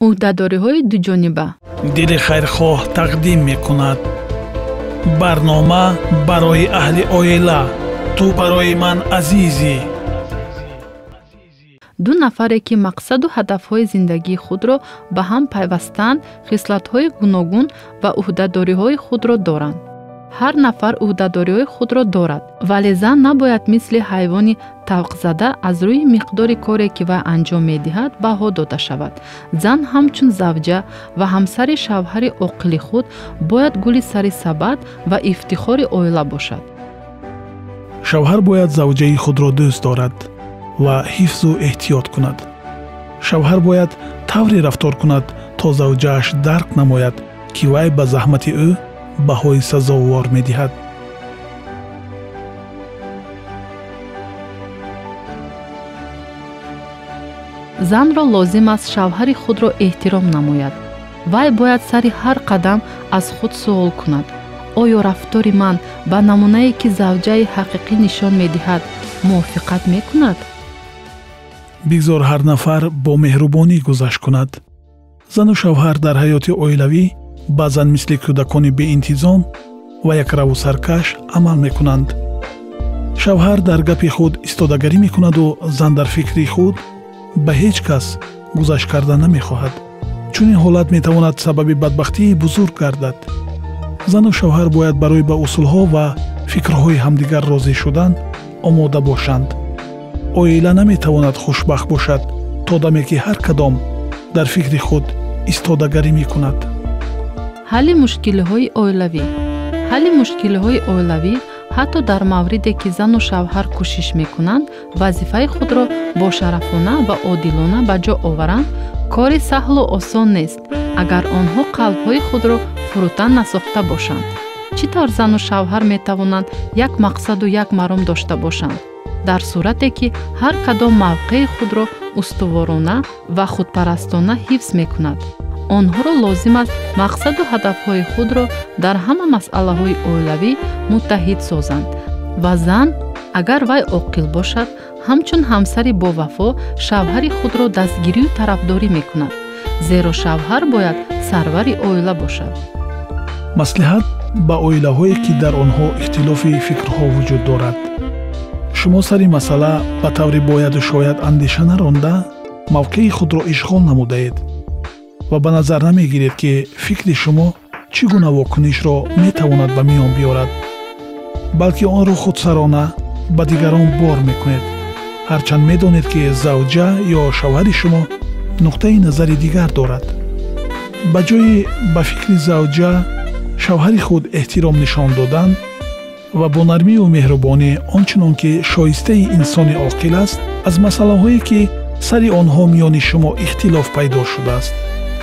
Уҳдадориҳои дуҷониба. Дили хайрхоҳ тақдим мекунад. Барнома барои аҳли оила. Ту барои ман азизӣ. Ду нафаре, ки мақсаду ҳадафҳои зиндагии худро ба ҳам пайвастаанд, хислатҳои гуногун ва уҳдадориҳои худро доранд. Ҳар нафар уҳдадориҳои худро дорад, вале зан набояд мисли ҳайвони тавқзада аз рӯи миқдори коре, ки вай анҷом медиҳад, баҳо дода шавад. Зан ҳамчун завҷа ва ҳамсари шавҳари оқили худ бояд гули сари сабад ва ифтихори оила бошад. Шавҳар бояд завҷаи худро дӯст дорад ва ҳифзу эҳтиёт кунад. Шавҳар бояд тавре рафтор кунад, то завҷааш дарк намояд, ки вай ба заҳмати ӯ баҳои сазовор медиҳад. Занро лозим аст шавҳари худро эҳтиром намояд. Вай бояд сари ҳар қадам аз худ суол кунад: оё рафтори ман ба намунае, ки завҷаи ҳақиқӣ нишон медиҳад, мувофиқат мекунад? Бигзор ҳар нафар бо меҳрубонӣ гузашт кунад. Зану шавҳар дар ҳаёти оилавӣ баъзан мисли кӯдакони беинтизом ва якраву саркаш амал мекунанд. Шавҳар дар гапи худ истодагарӣ мекунаду зан дар фикри худ ба ҳеҷ кас гузашт карда намехоҳад. Чунин ҳолат метавонад сабаби бадбахтии бузург гардад. Зану шавҳар бояд барои ба усулҳо ва фикрҳои ҳамдигар розӣ шудан омода бошанд. Оила наметавонад хушбахт бошад, то даме ки ҳар кадом дар фикри худ истодагарӣ мекунад. Ҳалли мушкилиҳои оилавӣ. Ҳалли мушкилиҳои оилавӣ ҳатто дар мавриде, ки зану шавҳар кӯшиш мекунанд вазифаи худро бошарафона ва одилона ба ҷо оваранд, кори саҳлу осон нест, агар онҳо қалбҳои худро фурӯтан насохта бошанд. Чӣ тавр зану шавҳар метавонанд як мақсаду як маром дошта бошанд, дар сурате ки ҳар кадом мавқеи худро устуворона ва худпарастона ҳифз мекунад? Онҳоро лозим аст мақсаду ҳадафҳои худро дар ҳама масъалаҳои оилавӣ муттаҳид созанд ва зан, агар вай оқил бошад, ҳамчун ҳамсари бовафо шавҳари худро дастгирию тарафдорӣ мекунад, зеро шавҳар бояд сарвари оила бошад. Маслиҳат ба оилаҳое, ки дар онҳо ихтилофи фикрҳо вуҷуд дорад. Шумо сари масъала ба таври бояду шояд андеша наронда мавқеи худро ишғол намудаед ва ба назар намегиред, ки фикри шумо чӣ гуна вокунишро метавонад ба миён биёрад, балки онро худсарона ба дигарон бор мекунед, ҳарчанд медонед, ки завҷа ё шавҳари шумо нуқтаи назари дигар дорад. Ба ҷои ба фикри завҷа шавҳари худ эҳтиром нишон додан ва бо нармию меҳрубонӣ он чунон ки шоистаи инсони оқил аст, аз масъалаҳое, ки сари онҳо миёни шумо ихтилоф пайдо шудааст,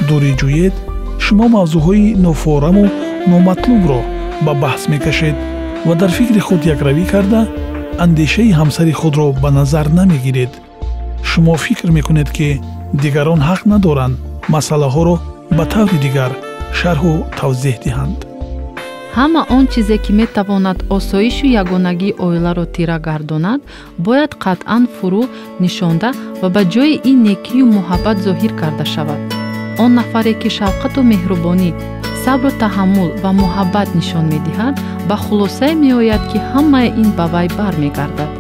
дурӣ ҷӯед, шумо мавзӯъҳои нофораму номатлубро ба баҳс мекашед ва дар фикри худ якравӣ карда андешаи ҳамсари худро ба назар намегиред. Шумо фикр мекунед, ки дигарон ҳақ надоранд масъалаҳоро ба таври дигар шарҳу тавзеҳ диҳанд. Ҳама он чизе, ки метавонад осоишу ягонагии оиларо тира гардонад, бояд қатъан фурӯ нишонда ва ба ҷои ин некию муҳаббат зоҳир карда шавад. Он нафаре, ки шавқату меҳрубонӣ, сабру таҳаммул ва муҳаббат нишон медиҳад, ба хулосае меояд, ки ҳамаи ин ба вай бармегардад.